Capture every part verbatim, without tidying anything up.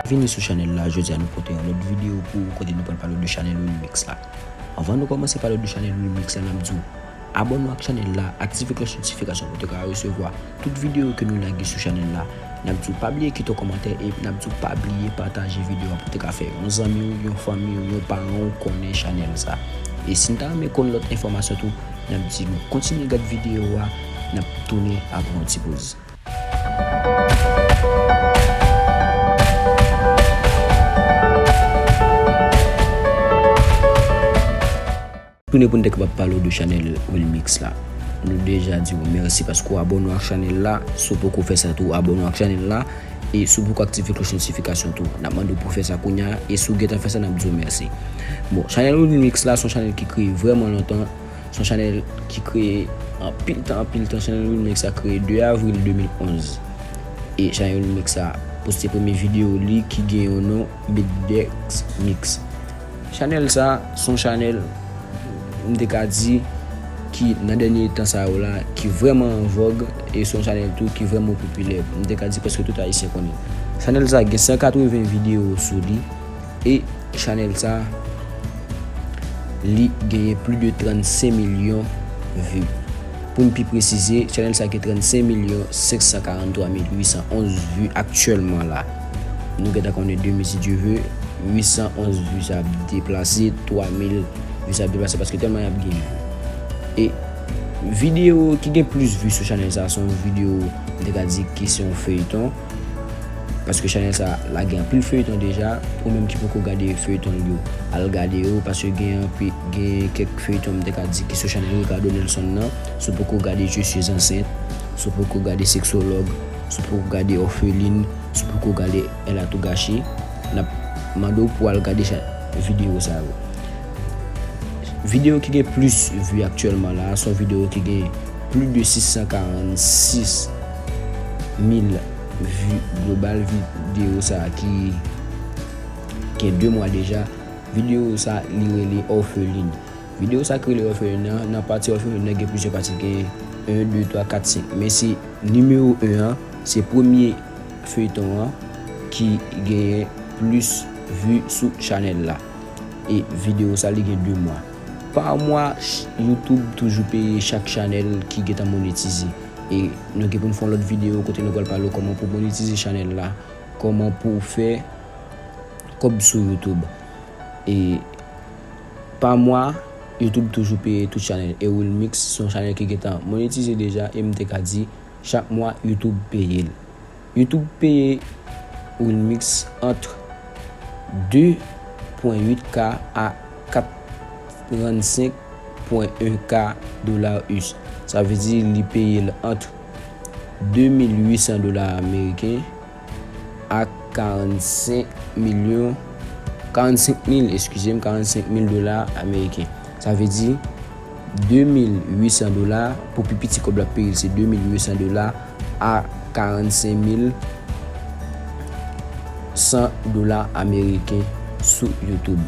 Vini sou chanèl la, jodi a nou pote yon lòt videyo pou ou kote nou pral pale de chanèl Wilmix la. Anvan nou kòmanse pale de chanèl Wilmix la, n ap di w abòne w ak chanèl la, aktive klòch notifikasyon pou w te ka resevwa tout videyo ke nou lage sou chanèl la. N ap di w pa bliye kite yon kòmantè e n ap di w pa bliye pataje videyo a pou w te ka fè yon zanmi w, yon fanmi w, yon paran w konnen chanèl sa. E si n ta renmen konn lòt enfòmasyon tou, n ap di nou kontinye gad videyo a, n ap tounen apre yon ti poz. Tounen pou n te kapab pale w de chanèl Wilmix la. Nou deja di w mèsi paske w abòne w ak chanèl la. Si w poko fè sa tou, abòne w ak chanèl la. E si w poko aktive klòch notifikasyon tou, n ap mande w pou fè sa kounye a. E si w gentan fè sa, n ap di w mèsi. Bon, chanèl Wilmix la se yon chanèl ki kreye vrèman lontan. Se yon chanèl ki kreye anpil tan, anpil tan. Chanèl Wilmix la kreye de avril de mil onz. E chanèl Wilmix la poste premye videyo li ki gen yon non Bedex Mix. Chanèl sa, se yon chanèl, m te ka di, ki nan dènye tan sa yo la, ki vrèman an vòg, e se yon chanèl tou ki vrèman popilè. M te ka di prèske tout Ayisyen konnen. Chanèl sa gen san katreven videyo sou li, e chanèl sa, li genyen plis de trannsenk milyon vi. Pou n pi presize, chanèl sa gen trannsenk milyon senk san karanntwa mil uit san onz vi aktyèlman la. Nou gentan konnen demen, si Dye ve, uit san onz vi sa ap deplase, twa mil vi sa ap deplase, paske tèlman y ap gen vi. E videyo ki gen plis vi sou chanèl sa, se yon videyo, m te ka di ki se yon feyton. Paske chanèl sa lage anpil feyton deja. Ou menm ki poko gade feyton l yo, al gade yo, paske gen anpi-, gen kèk feyton m te ka di ki sou chanèl Ricardo Nelson nan. Si w poko gade Je suis enceinte, si w poko gade Sexologue, si w poko gade Orpheline, si w poko gade Elle a tout gâché, n ap mande w pou w al gade cha-, videyo sa yo. Videyo ki gen plis vi aktyèlman la, se yon videyo ki gen plis de sis san karannsis mil vi global. Videyo sa ki gen de mwa deja. Videyo sa, li rele Orpheline. Videyo sa ki rele Orpheline nan, nan pati Orpheline nan gen plizyè pati, gen en, de, twa, kat, senk. Men se nimewo en an, se premye feyton an ki genyen plis vi sou chanèl la. E videyo sa, li gen de mwa. Pa mwa, ch-, YouTube toujou peye chak chanèl ki gentan monetize. E nou gen pou n fè yon lòt videyo kote nou pral pale w kòman pou monetize chanèl la, kòman pou w fè kòb sou YouTube. E pa mwa, YouTube toujou peye tout chanèl. E Wilmix se yon chanèl ki gentan monetize deja, e m te ka di, chak mwa, YouTube peye l. YouTube peye Wilmix ant de pwen uit K a karannsenk pwen en K dola U S. Sa vle di li peye l ant de mil uit san dola ameriken a karannsenk milyon, karannsenk mil, eskize m, karannsenk mil dola ameriken. Sa vle di de mil uit san dola, pou pi piti kòb l ap peye l, se de mil uit san dola a karannsenk mil san dola ameriken sou YouTube.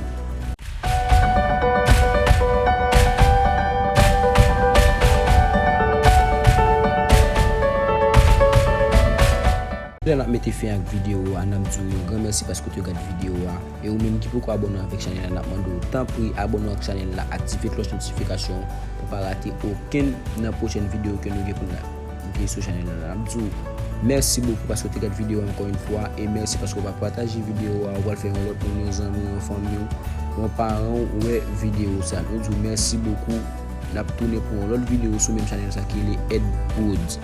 Lè n ap mete fen ak videyo a, n ap di w yon gran mèsi paske w te gade videyo a. E ou menm ki poko abòne avèk chanèl la, n ap mande w, tanpri, abòne w ak chanèl la, aktive klòch notifikasyon pou w pa rate okenn nan pwochèn videyo ke nou gen pou n ap gen sou chanèl la. N ap di w mèsi bokou paske w te gade videyo a ankò yon fwa, e mèsi paske w pa pataje videyo a, ou pral fè yon lòt moun, yon zanmi w, yon fanmi w, yon paran w wè videyo sa. Nou di w mèsi bokou. N ap tounen pou yon lòt videyo sou menm chanèl sa ki rele Ed Prodz.